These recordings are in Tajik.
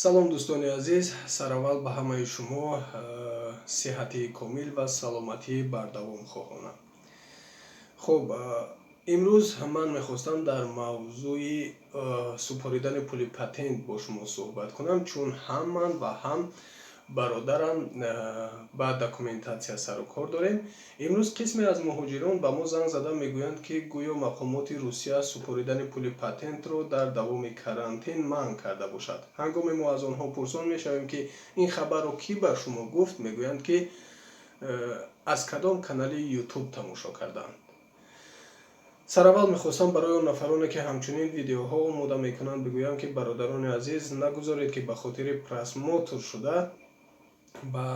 Салом, дӯстони азиз! Сараввал ба ҳамаи шумо сиҳатии комил ва саломатии бардавом хоҳонам. Хуб, имрӯз ман мехостам дар мавзӯи супоридани пули патент бо шумо суҳбат кунам, чун ҳам ман ва ҳам бародарам ба документация сару кор дорем. Имрӯз қисме аз муҳоҷирон ба мо занг зада мегӯянд, ки гӯё мақомоти Русия супоридани пули патентро дар давоми карантин манъ карда бошад. Ҳангоме мо аз онҳо пурсон мешавем, ки ин хабарро кӣ ба шумо гуфт, мегӯянд, ки аз кадом канали Ютуб тамошо кардаанд. Сараввал мехостам барои он нафароне, ки ҳамчунин видеоҳо омода мекунанд, бигӯям, ки, бародарони азиз, нагузоред, ки ба хотири просмотр шуда ба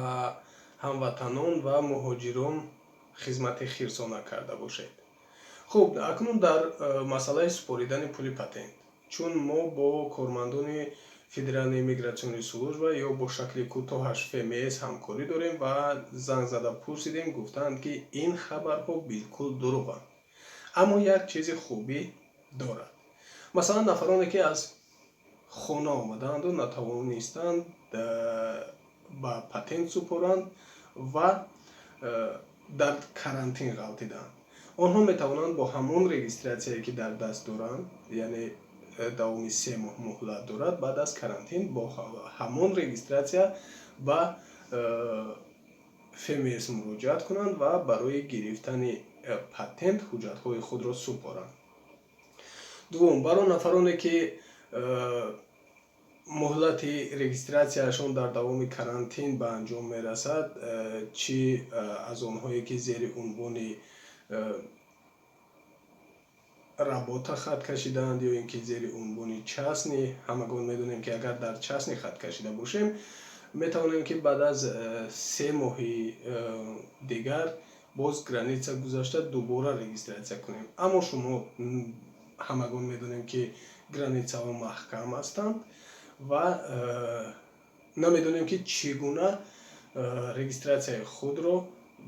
ҳамватанон ва муҳоҷирон хизмати хирсона карда бошед. Хуб, акнун дар масъалаи супоридани пули патент, чун мо бо кормандони Федеральная миграционная служба ё бо шакли кӯтоҳаш ФМС ҳамкорӣ дорем ва занг зада пурсидем, гуфтаанд, ки ин хабарҳо билкул дурӯғанд. Аммо як чизи хубӣ дорад. Масалан, нафароне, ки аз хона омадаанду натавонистанд ба патент супоранд ва дар карантин ғалтидаанд, онҳо метавонанд бо ҳамон регистрация е, ки дар даст доранд, яъне давоми 3 моҳ муҳлат дорад, баъд аз карантин бо ҳамон регистрация ба ФМС муроҷиат кунанд ва барои гирифтани патент ҳуҷҷатҳои худро супоранд. Дуввум, барои нафароне, ки муҳлати регистрация шон дар давоми карантин ба анҷом мерасад, чӣ аз онҳое, ки зери унвони работа хат кашидаанд ё ин ки зери унвони частный. Ҳамагон медонем, ки агар дар частный хат кашида бошем, метавонем, ки баъд аз 3 моҳи дигар боз граница гузашта дубора регистрация кунем. Аммо шумо ҳамагон медонем, ки граница ҳо маҳкам ҳастанд ва намедонем, ки чӣ гуна регистрация и худро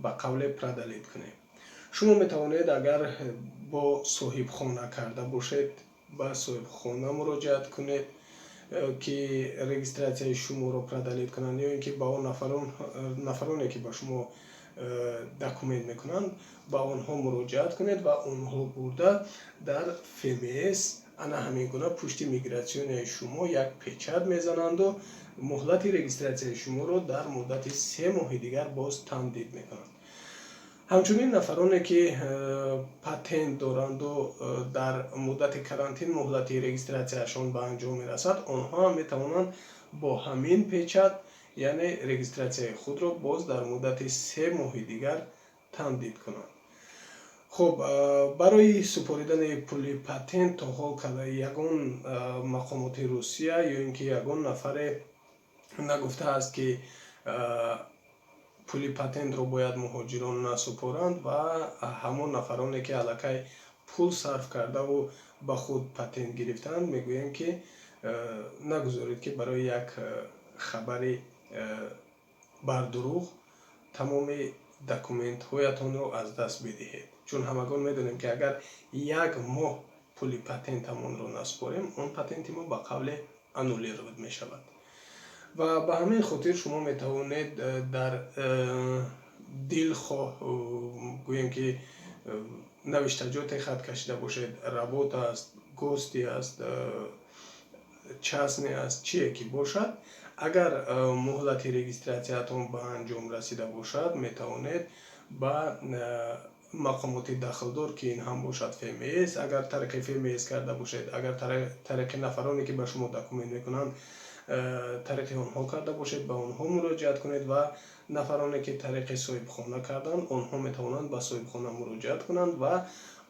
ба қавле продлить кунем. Шумо метавонед, агар бо соҳибхона карда бошед, ба соҳибхона муроҷиат кунед, ки регистрация и шуморо продлить кунанд, ё ин ки ба он нафароне, ки ба шумо документ мекунанд, ба онҳо муроҷиат кунед ва онҳо бурда дар ФМС ана ҳамин гуна пушти миграционный и шумо як печать мезананду муҳлати регистрация и шуморо дар муддати 3 моҳи дигар боз тамдид мекунанд. Ҳамчунин нафароне, ки патент доранду дар муддати карантин муҳлати регистрация шон ба анҷом мерасад, онҳо ҳам метавонанд бо ҳамин печать, яъне регистрация и худро боз дар муддати 3 моҳи дигар тамдид кунанд. Хуб, барои супоридани пули патент то ҳол ягон мақомоти Русия ё ин ки ягон нафаре нагуфтааст, ки пули патентро бояд муҳоҷирон насупоранд. Ва ҳамон нафароне, ки аллакай пул сарф кардаву ба худ патент гирифтаанд, мегӯем, ки нагузоред, ки барои як хабари бардурӯғ тамоми документҳоятонро аз даст бидиҳед, чун ҳамагон медонем, ки агар як моҳ пули патентамонро насупорем, он патенти мо ба қавле аннулировать мешавад. Ва ба ҳамин хотир шумо метавонед дар дилхоҳ, гӯем ки, навиштаҷоте хат кашида бошед, работа аст, гости аст, частный аст, чие ки бошад, агар муҳлати регистрация тон ба анҷом расида бошад, метавонед ба мақомоти дахлдор, ки ин ҳам бошад ФМС, агар тариқи ФМС карда бошед, агар тариқи нафароне, ки ба шумо документ мекунанд, тариқи онҳо карда бошед, ба онҳо муроҷиат кунед. Ва нафароне, ки тариқи соҳибхона карданд, онҳо метавонанд ба соҳибхона муроҷиат кунанд ва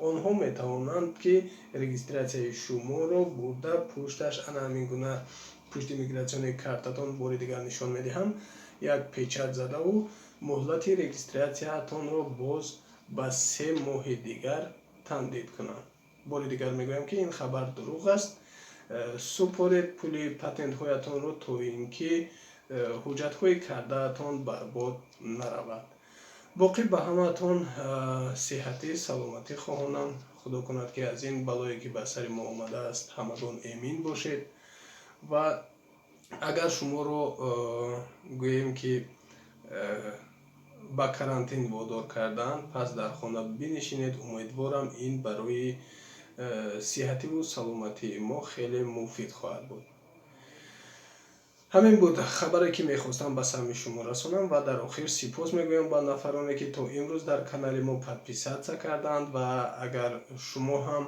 онҳо метавонанд, ки регистрация и шуморо бурда пушташ ана ҳамин гуна пушти миграционный картатон, бори дигар нишон медиҳам, як печать задаву муҳлати регистрация тонро боз ба 3 моҳи дигар тамдид кунанд. Бори дигар мегӯям, ки ин хабар дурӯғ аст. Супоред пули патентҳоятонро, то ин ки ҳуҷҷатҳои кардаатон барбод наравад. Боқӣ ба ҳамаатон сиҳатӣ, саломатӣ хоҳонам. Худо кунад, ки аз ин балое, ки ба сари мо омадааст, ҳамагон эмин бошед ва Агар шуморо, гӯем ки, ба карантин водор карданд, пас дар хона бинишинед. Умедворам, ин барои сиҳативу саломатии мо хеле муфид хоҳад буд. Ҳамин буд хабаре, ки мехостам ба самъи шумо расонам. Ва дар охир сипос мегӯям ба нафароне, ки то имрӯз дар канали мо подписаться карданд. Ва агар шумо ҳам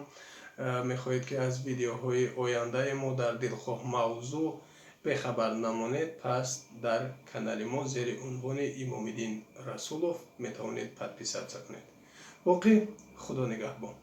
мехоҳед, ки аз видеоҳои ояндаи мо дар дилхоҳ мавзӯъ бехабар намонед, пас дар канали мо зери унвони Имомиддин Расулов метавонед подписаться кунед. Боқӣ, Худо нигаҳбон.